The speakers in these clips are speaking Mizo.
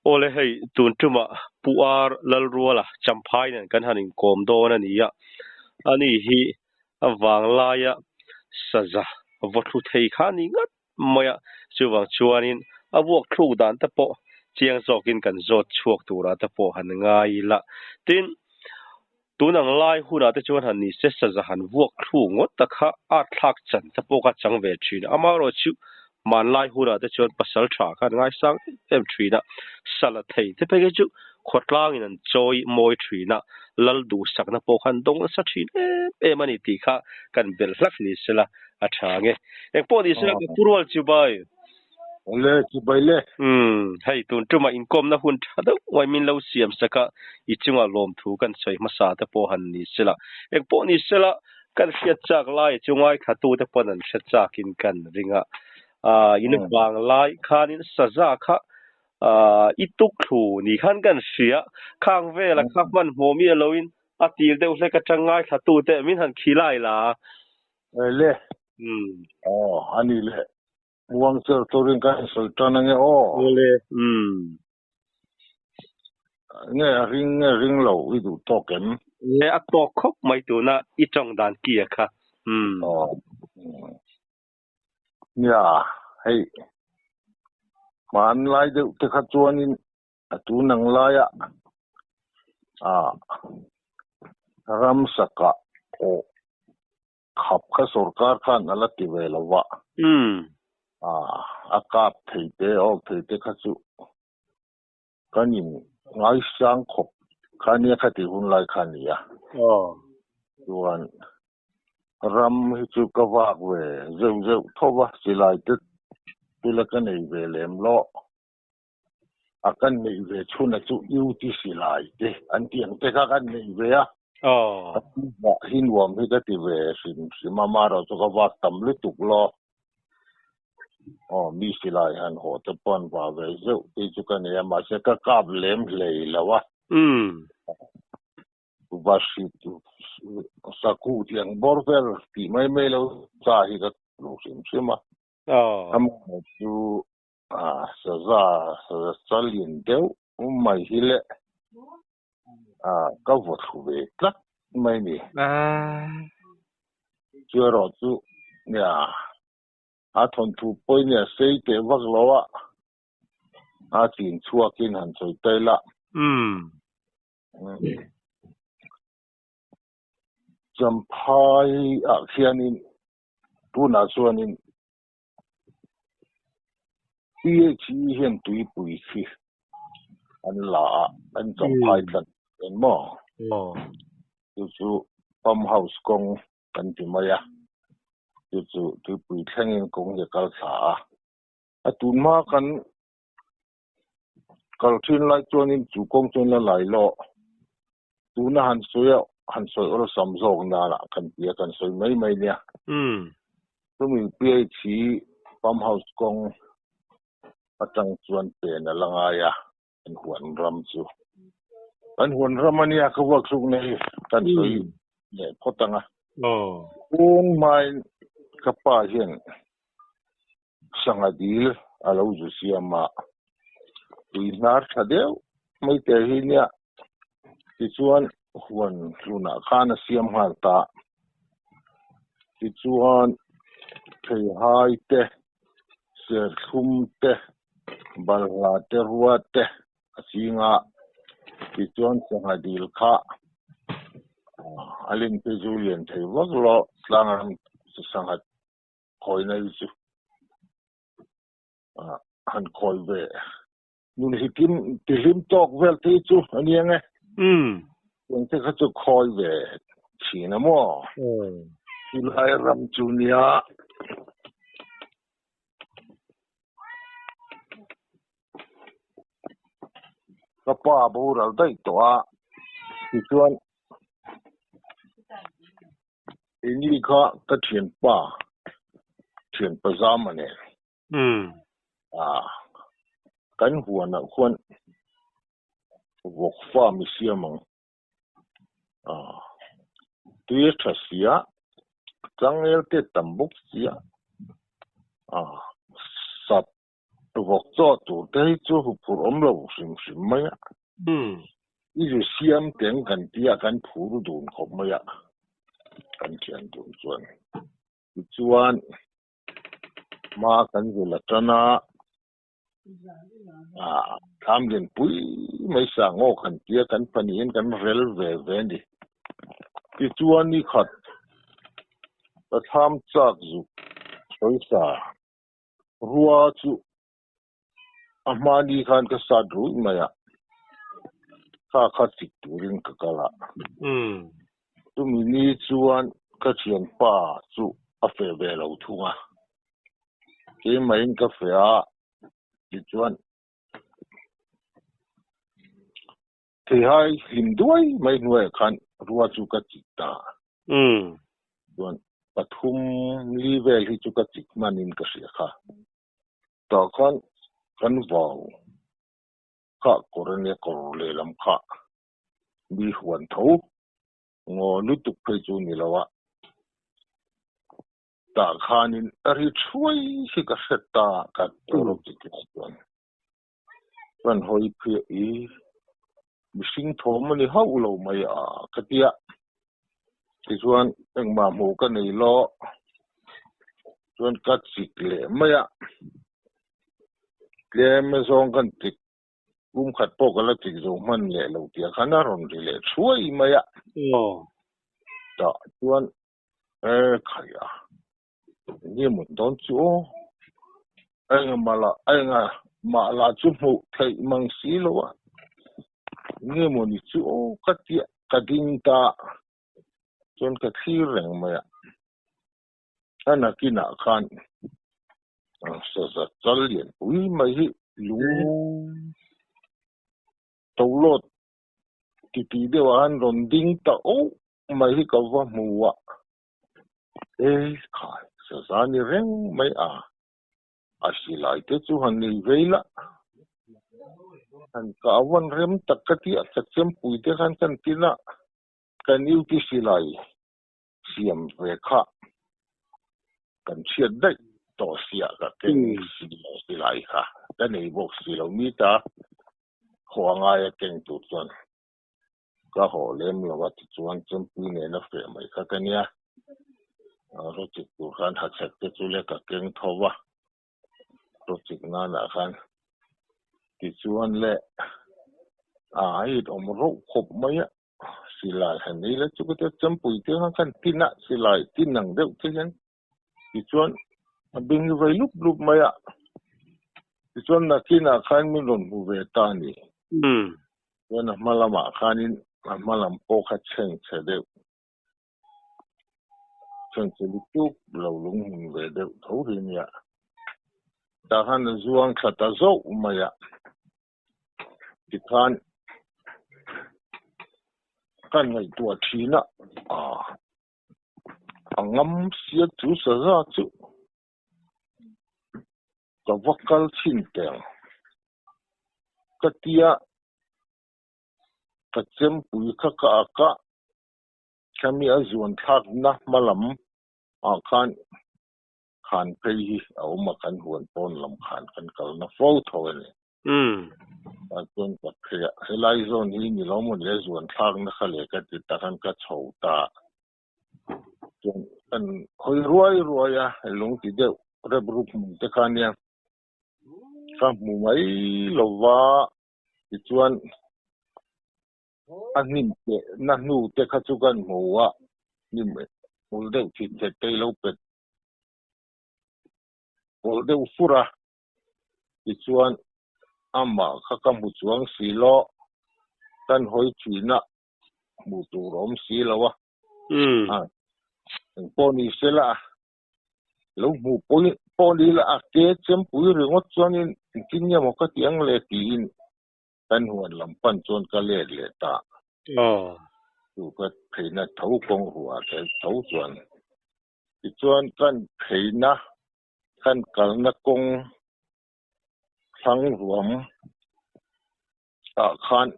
Awle hei tun tumah Pu Ar Lalruala Champhai nen kan han inkawm dawn a ni a, ani hi a vanglaia saza vawthlu thei kha a ni ngat mai a, chuvang chuanin a vuak thluk dan te pawh chiang zawkin kan zawt chhuak turah te pawh han ngai ila. Tin, tun ang lai hunah te chuan han ni se saza han vuak thluk ngawt ta kha art thlak chan te pawh kha chang ve thin a, amaherawh chu hmanlai hunah te chuan pasal tha kha an ngaisang em em thin a, sala thei te phei chu khawtlangin an chawi mawi thin a, lal duhsakna pawh kha an dawng nasa thin em em a ni tih kha kan belh hlak ni sela a tha nge. Engpawh ni sela ka pu rual chu bai. Awle chu bai le. Umm hei tun tumah inkawmna hun tha deuh mai min lo siam sak a, i chunga lawmthu kan sawi hmasa te pawh han ni sela. Engpawh ni sela kan hriat chak lai chu ngaithla te pawn an hre chakin kan ring a. Aaa in vang lai khanin saza kha aaa i tuk thlu ni khan kan hria. Khang vela kha hmanhmawh miah loin a tir deuh hlek atang ngaithla tute min han khilai la. Ele. Aw ani le. Muang cher turin ka insawi tan ange aw. Awle. Umm. Nge a ring nge ring lo i duh tawk em? Nge a tawk khawp mai tuna i tawng dan ki a kha. Umm. Aw. Nia hei hmanlai deuh te kha chuanin A tun ang laia ah ramsaka awh khap kha sorkar khan a la ti ve lo va. Ah a kap thei te awk thei te kha chu kan in ngaisang khawp kha nia khati hun lai kha a ni a. Chuan ram hi chu ka vak ve zeuh zeuh tho va, silai te tula ka nei ve lem lo. A kan neih ve chhuna chu UTC lai te an tih ang te kha kan neih ve a. Hi nuam hi ka ti ve hrim hrim a, amaherawh chu ka vak tam lutuk lo. Aw mi silai han haw te pawh an vah ve zeuh tih chu ka nei a, mahse ka kap lem hlei lo a. Va hrit sakuh tih ang bawr vel tih mai mai lo cha hi ka lo hrim hrim a. Amaherawh chu A saza saza chalin deuh mai hi le a ka vaw thlu ve tlat mai ni. Chu erawh chu nia a thawnthu pawi nia sei teh vak lo a, a chin chhuakin han sawi ta ila. Champhai ah khianin tunah chuanin PHE hian tuipui khi an la a, an champhai tlat en maw? Chu chu pump house kawng kan ti mai a, chu chu tuipui thlengin kawng hi a kal thla a. A tun hma kan kal thin lai chuanin chu kawng chuan la lai lawh. Tuna han sawi a, han sawi awlsam zawk nanah kan ti a, kan sawi mai mai nia. Chumi PH hi Pump House kawng atang chuan pen a la ngai a, kan huan ram chu. Kan huan ram a nia ka vuak hluk nei kan sawi leh phawt ang a. Kung hmain ka pa hian Sangha dil a lo zu siam a, tui hnar tha deuh mai te hi nia. Tichuan huan hlunah khan a siam nghal ta. Tichuan theihai te, serthlum te, balhla te, rua te a ching a. Tichuan sangha dil kha a lim phei chu lian thei vak lo, tlangram sangha khawina hi chu han khawi ve nun hi kim ti hlim tawk vel te hi chu a ni ang e. Tiang te kha chu khawi ve thin a maw? Chulai ram chu nia. Ka pa boral daih tawh a, tichuan Ini kha ka thianpa, thianpa zam a nen. Ah, kan huanah khuan vawk farm i siam ang. Ah, tui a tha sia, changel te tam bawk sia. Ah, sat. Vawk chaw tur te hi chu huphurh awm lo hrim hrim mai a. I zu siam teng kan tia kan phur dun khawp mai a, kan thian dun chuan. Tichuan hma kan zu la tan a, thlam lianpui mai sangaw kan tia kan pahnihin kan rel ve ve a ni. Tichuan ni khat ka thlam chak zuk sawisa Rua chu a hmani khan ka sat ruih mai a, kha kha chik turin ka kal a. Chumi ni chuan ka thianpa chu a feh ve lo thung a, keimahin ka feh a, tichuan theihai hlim duai mai hnuaiah khan rua chu ka chik ta. Chuan pathum li vel hi chu ka chik hmanin ka hria kha. Tah khan kan vau kha kawr ania kawr lehlam kha mi huan tho ngaw lutuk phei chu ni lo a. Tah khanin a ri thuai hi ka hre ta ka rawk chik lai chuan. Kan hawi phiah i mihring thawm a ni hauh lo mai a ka ti a. Tichuan engmah hmuh ka nei lo chuan ka chik leh mai a. Tlem zawng kan chik kum khat pawh ka la chik zo hman leh lo tih ah khan a rawn ri leh thuai mai a. Tah chuan e khai a. Enge maw dawn chu aw? Enga mah lah enga mah lah chu hmuh theih mang si lo a. Enge maw ni chu aw ka tia ka ding ta chuan ka thlir reng mai a. A nakinah khan saza chal lian pui mai hi lung tolawt titi deuhah khan rawn ding ta auh mai hi ka va hmu a. E khai, saza ni reng mai a, a silai te chu han nei vei la, han kah van rem tak ka ti a, ka chempui te khan kan tin a, kan UT silai siam ve kha kan chhiat daih tawh sia ka keng si lo silai kha ka nei bawk si lo mi ta haw a ngai a keng tur chuan. Ka haw lem lo a tichuan chempui nena feh mai kha ka nia. Rawchik tur khan hachhek te chu le ka keng tho va, rawchik nanah khan tichuan le a it awm rauh khawp mai a, silai han nei la chu ka tia chempui te khan khan tin a, silai tin ang deuh te hian tichuan a beng hi vai lup lup mai a, tichuan nakinah khan min rawn hmu ve ta a ni. Chuan a hma lamah khanin a hma lam pawh kha chheng chhe deuh, chheng chhe lutuk lo lunghmun ve deuh tho hi nia. Tah khan a zuang thla ta zauh mai a, tikhan kan ngaihtuah thin a, a ngam sia chu saza chu ka va kal chhin teng. Ka tia ka chempui kha ka ak a, khami a zuan thlakna hma lam ah khan khan phei hi a awm a, kan huan pawn lam khan kan kalna fo tho a ni. Tah chuan ka phei a, helai zawn hi ni lo maw le zuan thlakna kha leh ka ti ta khan ka chho ta. Chuan kan hawi ruai ruai a, lung ti deuh rep rup hmun te kha nia. Ka hmu mai lo va, tichuan a hnim teh na hnu te kha chu kan hmu a, hnim hmul deuh thit thet te ilo pet pawlh deuh fur a, tichuan amah kha ka hmu chuang si lo, kan hawi thihna hmuh tur a awm si lo a, engpawh ni sela Lo hmuh pawh ni ila a ke chempui ringawt chuanin engtin nge maw ka ti ang le tiin kan huan lam pan chuan ka let leh ta. Chu ka pheina tho kawng ruah te tho chuan tichuan kan pheina kan kalna kawng thlang ruam ah khan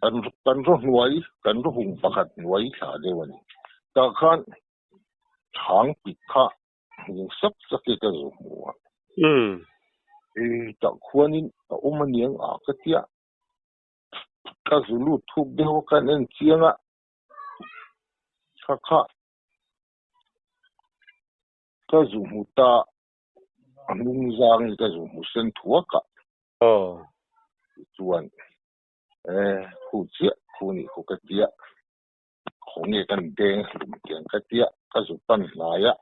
Kan kan raw hnuai, kan raw hung pakhat hnuai thla deuh a ni. Tah khan chhang pik kha hmuh nghing sak sak hi ka zu hmu a. E tah khuanin a awm aniang a ka tia. Ka zu lut thuk deuh a kan en chiang a. Kha kha ka zu hmu ta a hnung zang hi ka zu hmu sen thuak a. Tichuan e khu chiah khu nih khu ka tia. Khawnge kan deng hlum tiang ka tia ka zu pan hnai a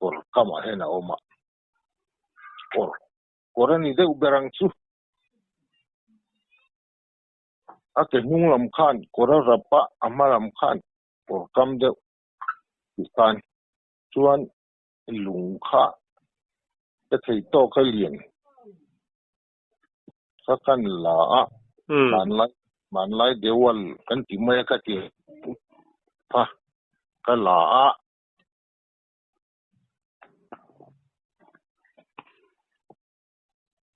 kawr kamah hian a awm a. Kawr kawr a ni deuh ber ang chu. A ke hnung lam khan kawr a rap a, a hma lam khan kawr kam deuh tih khan chuan lung kha ka thei tawk a lian kha kan la a, hmanlai hmanlai deuhal kan ti mai a ka ti kha ka la a.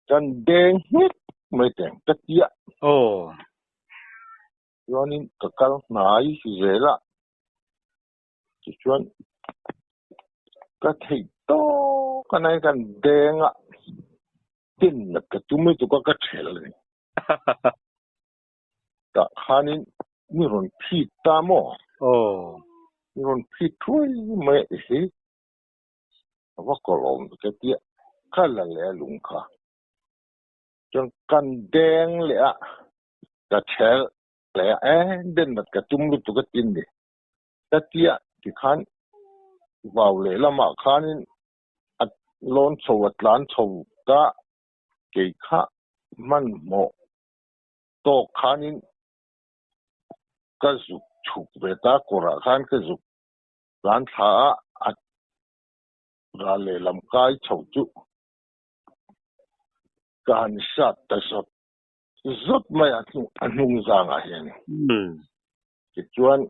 Kan deng nghek mai teng ka tia. Aw. Chuanin ka kal hnai zel a, tichuan ka theih tawk a nai kan deng a, tin nat ka tum lutuk a ka ṭhel a ni. Tah khanin mi rawn phit ta maw? Aw. Mi rawn phit thuai mai a hi. A va kawlawm ka tia ka la leh a lung kha. Chuan kan deng leh a, ka chhel leh a, e den nat ka tum lutuk a tin ni. Ka tia tikhan vau leh lamah khanin a lawn chho a tlan chho ta kei kha hmanhmawh tawk khanin ka zuk chhuk ve ta kawrah khan ka zuk tlan thla a, a ral lehlam kai chho chu ka han sat ta zawt zawt mai a a hnung zangah hian. Tichuan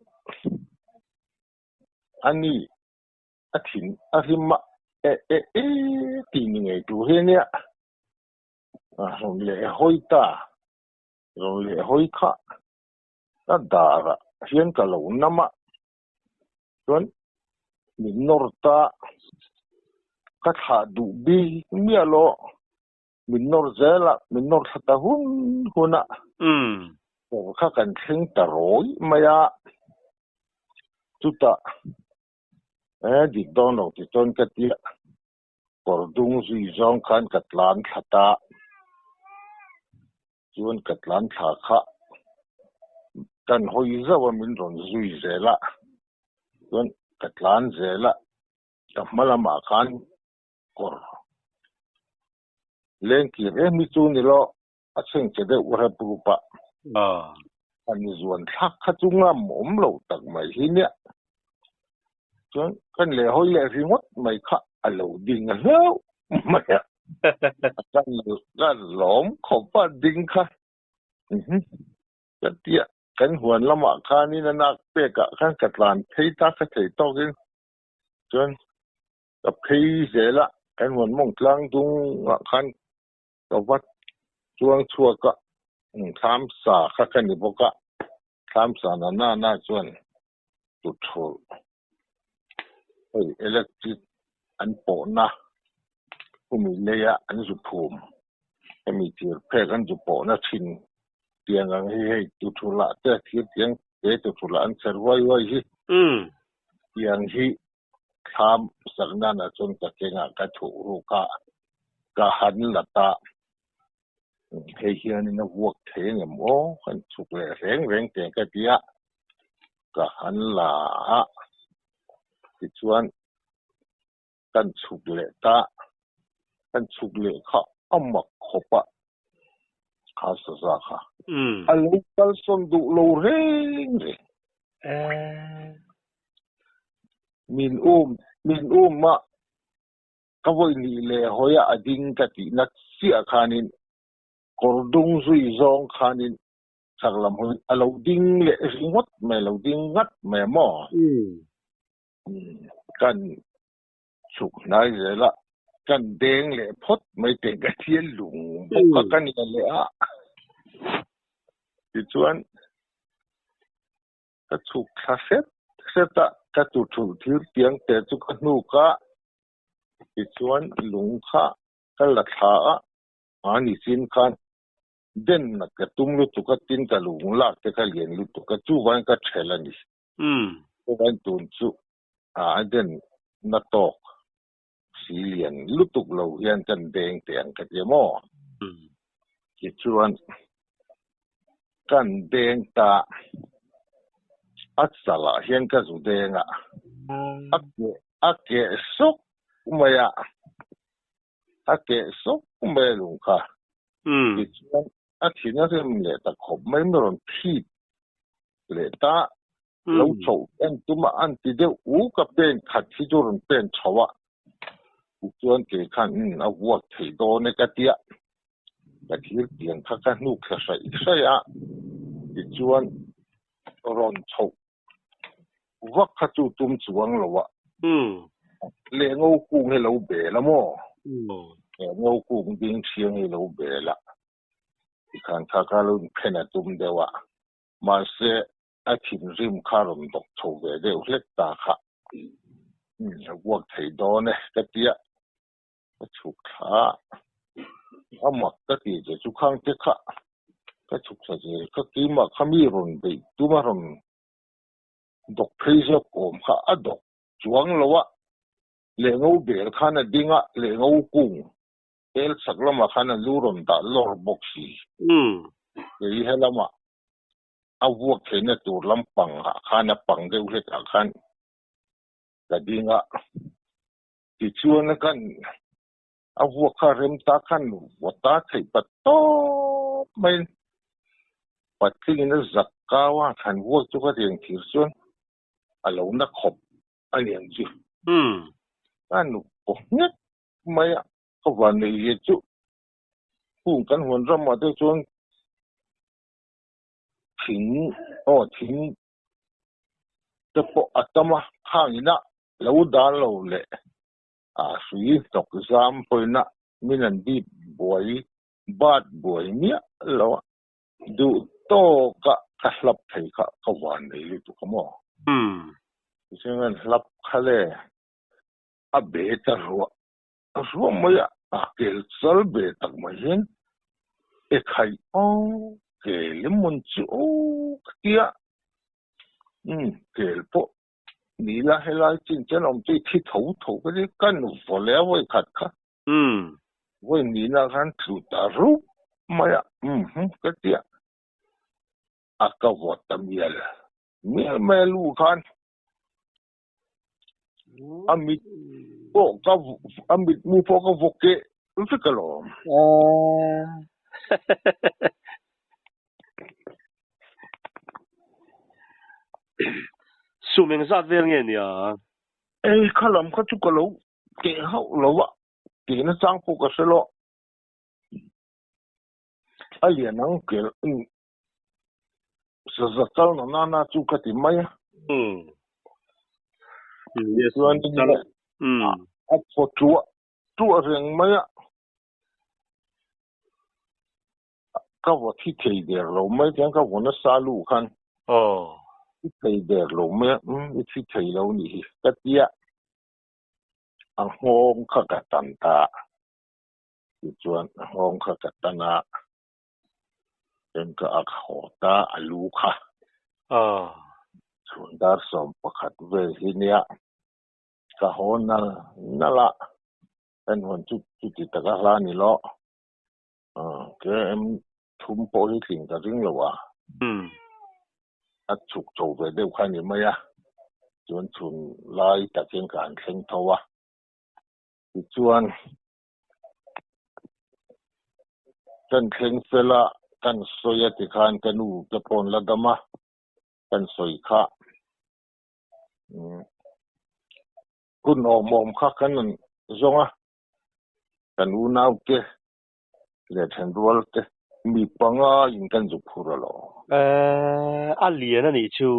ani a thin a rim a e e e tih ni ngei tur hi ania a rawn leh hawi ta rawn leh hawi kha ka darah hian ka lo nam a. Chuan min nawr ta, ka thlah duh bik miah lo, min nawr zel a, min nawr thla ta hun hun a, kawr kha kan thleng ta rawi mai a, chutah e dik dawn lo ti chuan ka ti a, kawr dung zui zawng khan ka tlan thla ta, Chuan ka tlan thla kha kan hawi zauh a min rawn zui zel a, chuan ka tlan zel a, ka hma lamah khan kawr lengkir em hi chu ni lo, a chhengchhe deuh rep rup a, han zuan thlak kha chu ngam awm lo tak mai hi nia, chuan kan leh hawi leh ringawt mai kha a lo ding hlauh mai a. Kan kan lawm khawp a ding kha ka tia kan huan lamah khanin a nak pekah khan ka tlan phei ta ka thei tawkin chuan ka phei zel a kan huan mawng tlang dungah khan ka va chuang chhuak a thlam sa kha ka ni bawk a thlam sa na na na chuan tuthulh hei electric an pawhna khumi leia an zu phum hemi thir phek an zu pawhna thin tiang ang hi hei tuthulh ah te thir tiang te tuthulh ah an chher huai huai hi tiang hi thlam sak nan ah chuan ka kengah ka thuh ruk a ka han la ta hei hianin a vuak thei engem aw kan chhuk leh reng reng teh ka ti a. Ka han la a, tichuan kan chhuk leh ta, kan chhuk leh kha a mak khawp a, kha saza kha a lo kalsawn duh lo reng reng. Min um, min um a, ka vawi nih leh hawi a a ding ka tihna chiah khanin kawr dung zui zawng khanin Chak lam hawi a lo ding leh ringawt mai, a lo ding ngat mai a maw? Kan chhuk hnai zel a, kan deng leh phawt mai teh ka thian lung bawk a ka nia leh a. Tichuan ka chhuk thla hret hret a, ka tuthulh thil tiang te chu ka hnuk a. Tichuan lung kha ka la thla a, mahni chin khan den na ka tum lutuk a, tin ka lung lak te kha lian lutuk a, chuvangin ka ṭhelh a ni. Chuvangin tun chu a den na tawk si lian lutuk lo hian kan deng teh ang ka ti a maw? Tichuan kan deng ta a chalah hian ka zu deng a, a keh a keh sawk mai a, a keh sawk mai a lung kha. Tichuan a thin a rem leh ta khawp mai, mi rawn phit leh ta. Lo chho en tum a an ti deuh u ka pen khat hi chu rawn pen chho a tichuan kei khan umm a vuak thei dawn e ka tia ka thir pian kha ka hnuk thla hraih hraih a tichuan rawn chho vak kha chu tum chuang lo a leh ngo kung hi lo bel a maw leh ngo kung ding thiang hi lo bel a tikhan kha kha lo inphen a tum deuh a mahse a thinrim kha rawn dawk chho ve deuh hlek ta kha. Umm a vuak thei dawn e ka tia ka chhuk thla a mak ka ti che chu khang te kha ka chhuk thla zel kha keimah kha mi rawn beih tum a rawn dawk phei zawk awm kha a dawk chuang lo a leh ngo bel khan a ding a leh ngo kung el chhak lamah khan a lu rawn dah lawr bawk si kei helamah a vuak theihna tur lampang ah khan a pang deuh hlek ah khan ka ding a, tichuan a kan a vuak kha rem ta khan vaw ta theih pat tawp mai in patling in a zak kau a khan vuak chu ka riang thir chuan a lo na khawp a lian chu ka nuk pawh nghet mai a ka van neih zia chu hung kan huan ramah te chuan thing aw thing te pawh a tam a khang ina lo dan lo leh a hrui hnawk zam pawina min an bip buai bat buai miah lo a duh tawk a ka hlap thei kha ka van nei lutuk a maw tichuan an hlap kha le a be ta ruah ruah mai a a kel chal ve tak mai hian e khaih aw kel emawn chu aw ka ti a umm kel pawh ni ila helai chin chuan awm chu i thi tho tho ka ti ka nu vaw leh a vawi khat kha vawi nihna khan tlu ta rup mai a umm ka ti a a ka vaw ta mial mial mai a lu khan. A mit pawh ka a mit mu pawh ka vawk keh vek alawm. Sum engzat vel nge nia? Ei kha lam kha chu ka lo keh hauh lo a, kehna chang pawh ka hre lo. A lian ang kel Saza kal na nana chu ka ti mai a. Chuan a thaw tuah tuah reng mai a. Ka vaw thi thei der lo mai chuan ka vaw nasa lu khan. Thi thei der lo mai a, i thi thei lo nih hi ka ti a. A nghawng kha ka tan ta. Tichuan a nghawng kha ka tan a. Chuan ka ak haw ta a lu kha. Chhun dar 11 vel hi nia ka haw nal nal a, kan hawn chu chuti taka hla ni lo. KM thum pawh hi tling ka ring lo a. A chhuk chho ve deuh kha ni mai a, chuan chhun lai takin ka han thleng tho a. Tichuan. Kan thleng fel a, kan sawi a tikhan ka nu te pawn la dam a, kan sawi kha. Hun awm awm kha kan rawn zawng a, kan unau te leh thenrual te mi panga in kan zuk phur alawm. A lian a nih chu.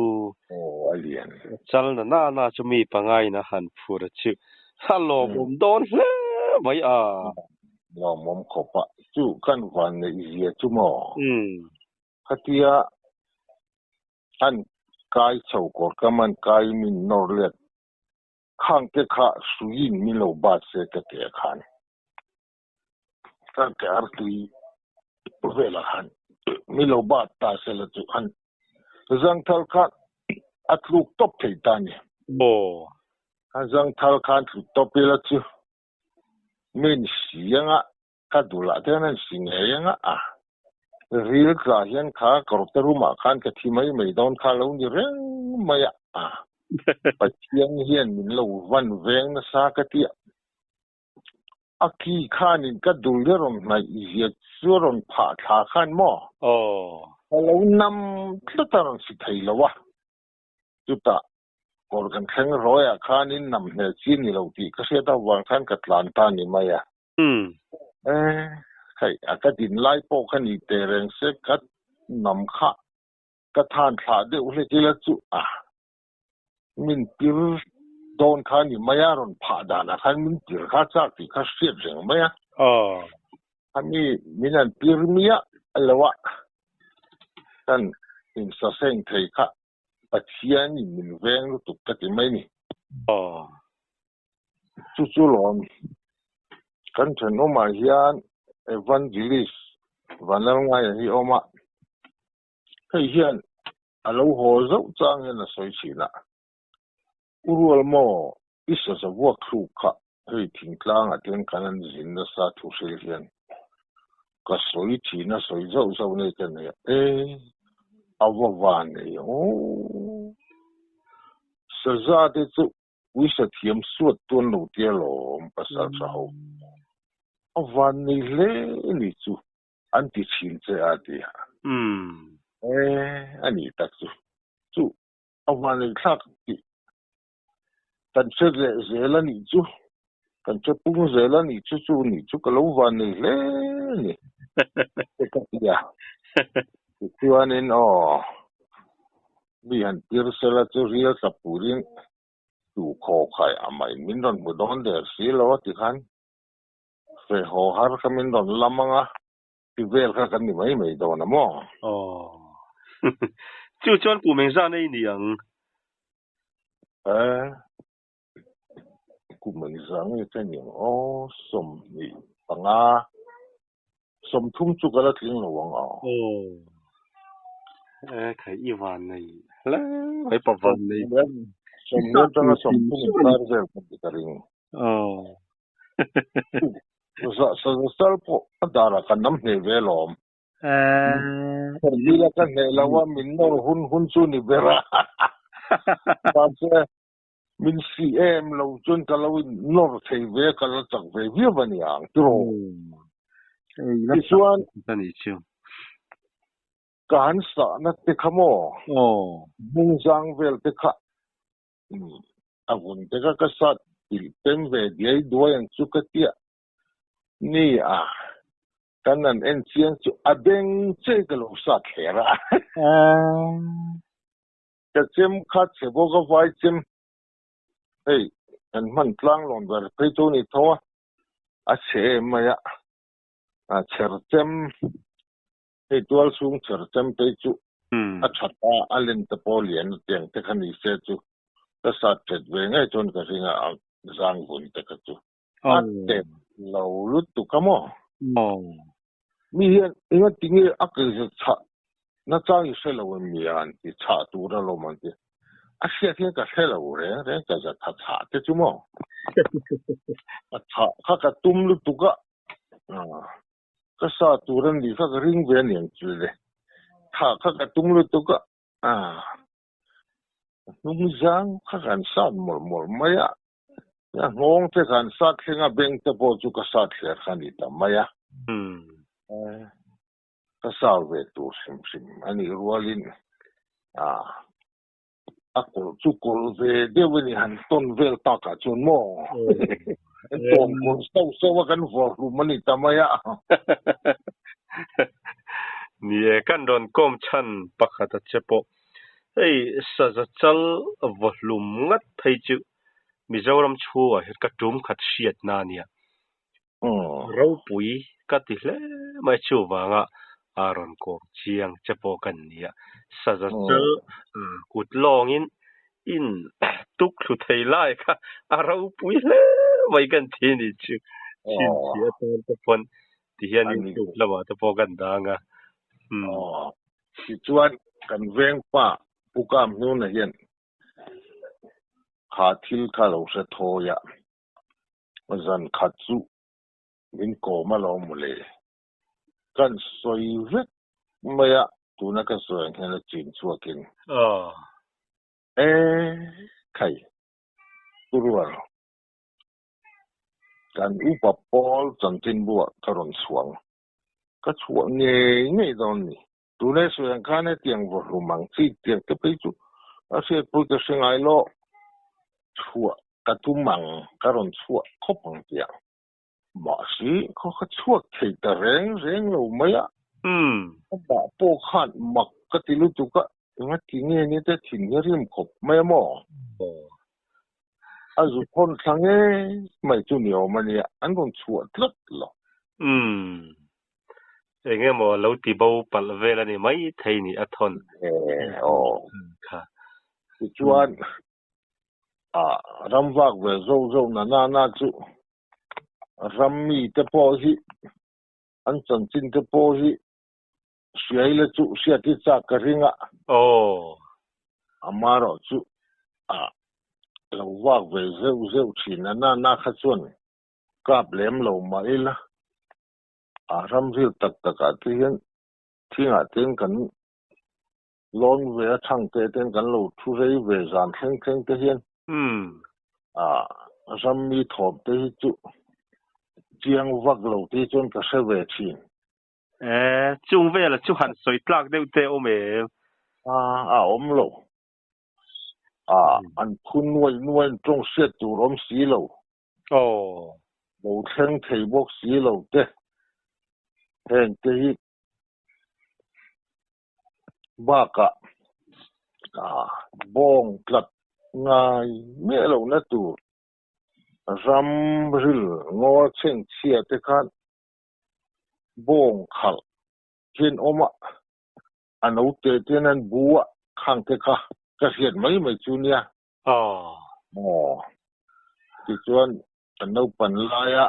Aw a lian. Chal na na na chu mi panga in a han phur chu a lawmawm dawn hle mai a. Lawmawm khawp a, chu kan van neih zia chu maw? Khatia an kai chho kawr kam an kai min nawr let. Khang te kha hruiin min lo bat se ka ke khan ka ke artui velah khan min lo bat ta se la chu han zangthal kha a tluk tawp thei ta ni. Aw. A zangthal khan tluk tawp ila chu min si anga ka dulah te hian an si ngei anga a ril tla hian kha kawrte room ah khan ka thi mai mai dawn kha lo ni reng mai a a Pathian hian min lo van veng nasa ka ti a a ki khanin ka dul hi rawn hnaih zia chu a rawn phah thla khan maw ka lo nam tlat a rawn si thei lo a chutah kawr kan thleng rawiah khanin nam hmel chi ni lo tih ka hriat avang khan ka tlan ta ni mai a. E, hei, a ka din lai pawh kha ni teh reng se ka nam kha ka than thlah deuh hlek ila chu a min pir dawn kha ni mai a, rawn phah danah khan min pir kha chak tih kha hriat reng mai a. Ami min an pir miah lo a, kan insaseng thei kha Pathianin min veng lutuk ka ti mai ni. Chu chu lawm kan thenawmah hian Evangelist Vanlalngaia hi a awm a, hei hian a lo haw zauh chang hian a sawi thin a, U Rual maw i saza vuak thluk kha hei thingtlangah te hian kan an zin nasa thu hril hian ka sawi thin a, sawi zauh zauh nei ka nei a, e a va van nei aw saza te chu Uisa thiam suat tuan lo tia lawm pasal tha ho. A van nei hle ni chu an ti thin che a ti a. E a nih tak chu. Chu a van nei thlak tih kan hre leh zel a nih chu. Kan hre pung zel a nih chu chu nih chu ka lo van nei hle ni. Te ka ti a. Tichuanin aw. Mi han tir sela chu rial tla purin tu khaw khai a mah in min rawn hmu dawn der si lo a ti khan fe haw har kha min rawn lam ang a ti vel kha kan ni mai mai dawn a maw? Aw. Chu chuan kum engzah nei ni ang? E, kum engzah nge ka ni ang aw, 25, 30 chu ka la tling lo ang aw. Aw. E khai i van nei hle mai pa van nei. 20 atanga 30 inkar vel ka ti ka ring. Aw. Za sa sal pawh a darah ka nam hneh ve alawm. Nila ka hneh lo a min nawr hun hun chu ni ber a. Mahse min si em lo chuan ka lo in nawr thei ve ka la chak ve viau a ni ang tiraw. Tichuan ka han sahna te kha maw hmungzang vel te kha a vun te kha ka sat pilh pem ve diai duai ang chu ka tia ni a. Kan an en chiang chu a beng che ka lo sat thler a. Ka chem kha chhe bawk a vai chem hei kan hman tlang lawn ber phei chu ni tho a, a chhe em mai a, a chher chem hei tual chhung chher chem phei chu a tha ta a len te pawh lian a tiang te kha ni se chu ka sat that ve ngei chuan ka ring a zang vun te kha chu. A tep lo lutuk a maw? Mi hian enga tinge a keiza chhah na chang i hre lo em mi a an ti, chhah tur a lawm an ti. A hriat hian ka hre lo reng reng ka za tha chhah te chu maw? A chhah kha ka tum lutuk a, ka sa tur a nih kha ka ring ve a niang chu le. Thah kha ka tum lutuk a, hnung zang kha kan sat mawlh mawlh mai a. A nghawng te khan sat thleng a beng te pawh chu ka sat thler kha ni ta mai a. Ka sau ve tur hrim hrim a nih rualin a kawlh chu kawlh ve deuh a ni han tawn vel takah chuan maw kan tawn kawlh sauh sauh a kan vawrh hlum a ni ta mai a. Ni e, kan rawn kawm chhan pakhat a che pawh. Hei saza chal vawhlum ngat phei chu Mizoram chhungah hian ka tum khat hriatna a nia. Ropui ka ti hle mai chuvanga a rawn kawm chiang che pawh kan nia. Saza chal kut lawngin in tuk thlu thei lai kha a ropui hle mai kan thi ni chu. Chhinchhiah atan te pawn ti hian YouTube lamah te pawh kan dang a. Aw. Tichuan kan veng pa Pu Kam Hnuna hian kha thil kha lo hre thawi a, zan khat chu min kawm alawm mawle. Kan sawi vek mai a, tuna ka sawi ang hian a chin chhuakin. Aw. E khai, Pu Rual, kan upa pawl chanchinbuah ka rawn chhuang. Ka chhuah ngei ngei dawn ni. Tuna sawi ang khan hetiang vawhlum ang chi tiang te phei chu a hriatpui ka hre ngai lo. Chhuah ka tum ang, ka rawn chhuah khawp ang tiang. Mahse, khaw ka chhuak thei ta reng reng lo mai a. Amah pawh khan mak ka ti lutuk a, engati nge ni te thin hi a rim khawp mai a maw? A zu thawn thla ngei mai chu ni awm a nia, an rawn chhuah tlat lo. Eng emaw lo ti bo palh vel a ni mai thei ni a thawn. Aw. Tichuan, ram vak ve zo zo na na na chu ram mi te pawh hi an chanchin te pawh hi hriai la chu hriat hi chak ka ring a. Aw. Amaherawh chu a lo vak ve zeuh zeuh thin a na na kha chuan kap lem lo mah ila a ram ril tak takah te hian thingah ten kan lawn ve a chhang te ten kan lo thu rei ve zan thleng thleng te hian a ram mi thawm te hi chu chiang vak lo te hi chuan ka hre ve thin. E, chung vela chu han sawi tlak deuh te awm em? A, a awm lo. A, an phu nuai nuai an tawng hriat tur awm si lo. Aw. Lo thleng thei bawk si lo te. Heng te hi bakah bawng tlat ngai miah lohna tur ram ril ngaw chhengchhia te khan bawng khalh hian awm a, a note te hian an bu a, khang te kha ka hriat mai mai chu nia. Aw. Aw. Tichuan kan naupan laia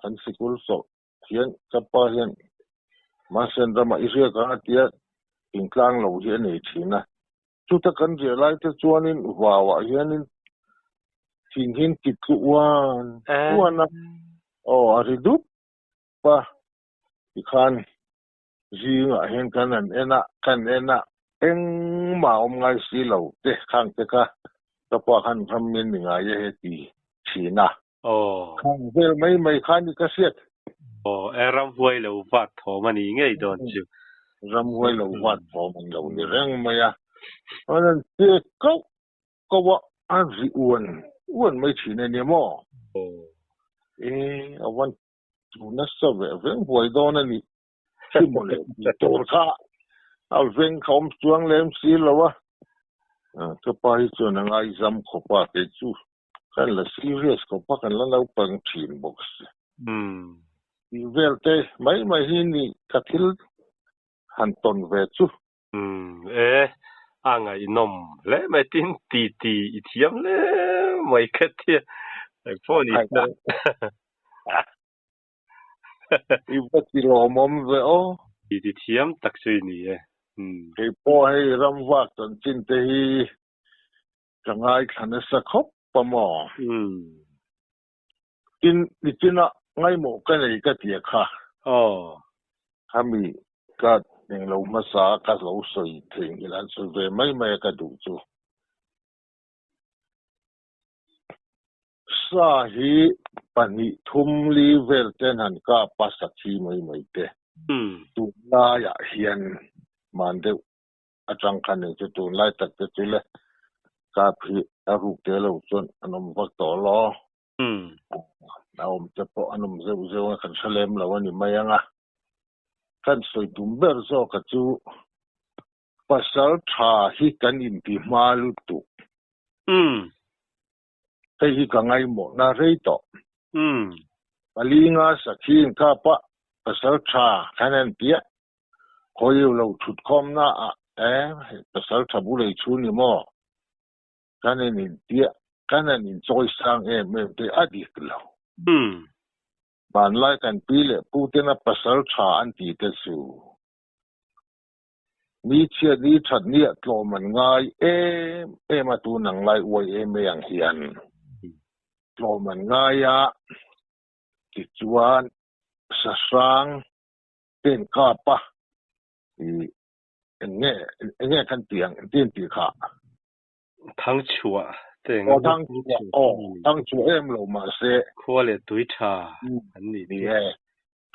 kan sikul sawh hian ka pa hian Mahsen ramah i hriak ang a tia thingtlang lo hi a nei thin a. Chuta kan riah lai te chuanin vauah hianin thing hian ti tluh uan uan a, aw a ri dup a, tikhan zingah hian kan han en a, kan en a, engmah a awm ngai si lo te khang te kha ka pa khan ram min ni ngai e he ti thin a. Aw. Khang vel mai mai kha ni ka hriat. Aw, e ramhuai lo vat thawm a nih ngei dawn chu. Ramhuai lo vat thawm an lo ni reng mai a. An han che kauh kauh a, a ri uan uan mai thin a nia maw? Aw. E, a van tu nasa ve veng huai dawn a ni. Khi mawle tih tur kha a veng kha awm chuang lem si lo a. Ka pa hi chuan a ngaizam khawp a, kei chu Kan la serious khawp a, kan la naupang thin bawk si. Tih vel te mai mai hi ni ka thil han tawn ve chu. E, a ngaihnawm hle mai tin ti ti i thiam hle mai ka tia. Engpawh ni se. I va ti lawmawm ve aw. Ti ti thiam tak chu i ni e. Kei pawh hei ramvak chanchin te hi Ka ngaithla nasa khawp a maw? Tin, nichina ngaimawh ka nei ka ti a kha. Aw. Khami ka englo hmasa ka lo sawi theihnghilh an sawi ve mai mai a ka duh chu. Sa hi pahnih thum li vel ten han kap a sakhi mai mai te. Tunlaiah hian man deuh atang khan eng chu tunlai tak te chu le kap hi a ruk te lo chuan an awm vak tawh lo. A awm te pawh an awm zeuh zeuh a, kan hre lem lo a ni mai ang a. Kan sawi tum ber zawk a chu pasal tha hi kan inti hma lutuk. Hei hi ka ngaimawhna rei tawh. Palinga sakhi inkap a pasal tha kan en piah Khawiu lo thut khawmna ah e pasal tha bu lei chu ni maw? Kan in intia kan han inchawi sang em em te a dik lo. Hmanlai kan pi leh pu tena pasal tha an tih te chu mi chhiat ni that nia tlawm an ngai em em a tun ang lai uai em mai ang hian tlawm an ngai a tichuan sahrang ten kap a ih eng nge eng nge kan tih ang engtin tih kha. Thang chhuah te eng Aw thang chhuah aw thang chhuah em lo mahse. Khua leh tui tha an nih chu. Ni e.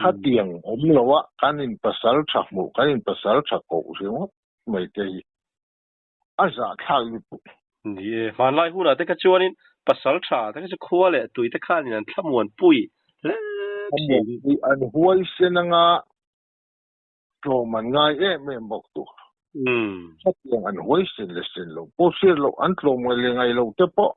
Khatiang awm lo a kan in pasal tha hmuh kan in pasal tha koh ringawt mai te hi a zahthlak lutuk. Ni e. Hmanlai hunah te kha chuanin pasal tha te kha chu khua leh tui te khanin an thlamuan pui hle thin. Thlamuan pui an huaisen anga tlawm an ngai em em bawk tur. Khatiang an huaisen leh sen lo pawh hriat loh an tlawm ngai leh ngai lo te pawh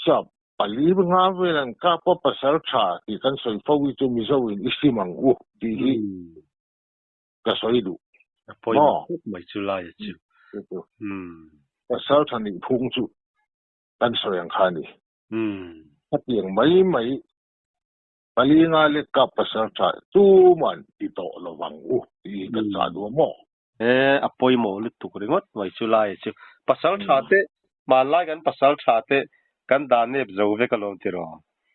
sap pali nga vel an kap a pasal tha tih kan sawi fo hi chu Mizo in i sim ang u tih hi ka sawi duh. A pawimawh khawp mai chu lai a chu. Pasal tha nih phung chu kan sawi ang kha a ni. Khatiang mai mai Pali nga lek ka pasal tha tuman ti tawh lo vang u tih hi kan chah duh a maw? E, a pawimawh lutuk ringawt mai chu lai chu. Pasal tha te, hmanlai kan pasal tha te kan dah nep zo vek alawm tiraw?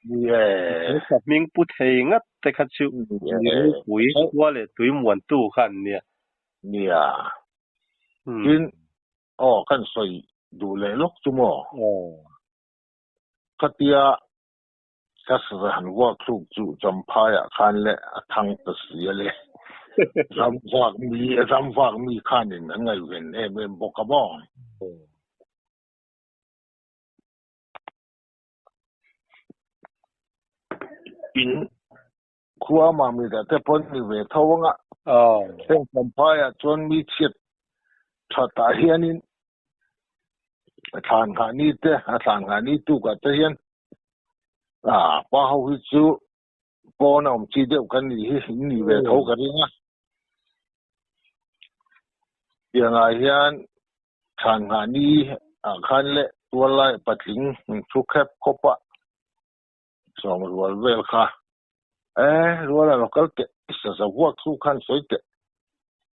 Ni e. Pasal tha hming pu thei ngat te kha chu mi ropui khua leh tui muantu kha an nia. Nia. Tin, aw kan sawi duh leh lawk chu maw? Aw. Khatia Ka saza han vuak thluk chu Champhaiah khan leh a thang ta si a le. Ram vak mi, ram vak mi khanin an ngaihven em em bawk a maw? In khua Mamita te pawn ni ve tho anga. Heng Champhaiah chuan mi chhiat thatah hianin a thlan nghah ni te, a thlan nghah ni tukah te hian a pa ho hi chu pawn a awm chi deuh kan nih hi in nih ve tho ka ring a. Tiangah hian thlan nghah ni ah khan leh tual lai patling in thu khep khawp a sawm rual vel kha e rual a lo kal teh saza vuak thu khan sawi teh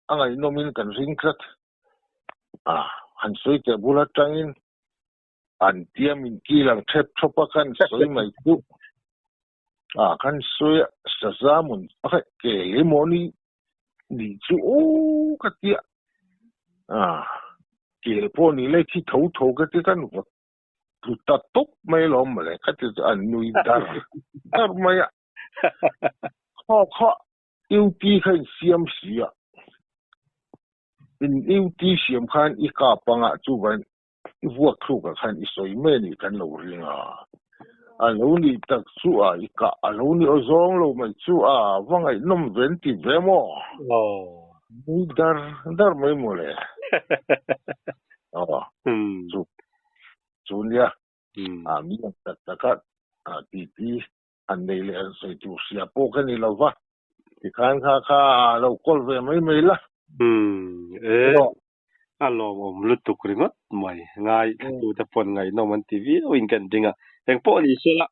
a ngaihnawmin kan ring tlat a han sawi teh bul atangin An tiam in kil ang thep thawp a kan sawi mai chu a kan sawi a saza mun a khaih ke le maw ni ni chu aw ka tia a kel pawh ni le thi tho tho ka ti kan vawt tlu ta tawp mai alawm mawle ka ti chu an nui dar dar mai a khaw khaw UT kha in siam si a in UT siam khan i kap anga chuvan I vuak thlukah khan i sawi mai a nih kan lo ring a, a lo nih tak chu a, i kah a lo ni aw zawng lo mai chu a, va ngaihnawm ve an ti ve maw? Nui dar dar mai maw le? Aw, chu chu nia, a mi ang tak taka titi an nei leh an sawi tur hria pawh ka ni lo va, tikhan kha kha a lo kawl ve mai mai la. E. A lawmawm lutuk ringawt mai. Ngai thlatute pawn ngaihnawm an ti viau in kan ring a. Engpawh ni sela,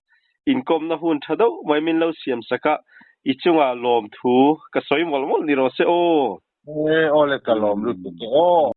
inkawmna hun tha deuh mai min lo siam sak a, i chungah lawmthu ka sawi mawlh mawlh ni rawh se aw. E, aw le ka lawm lutuk e aw.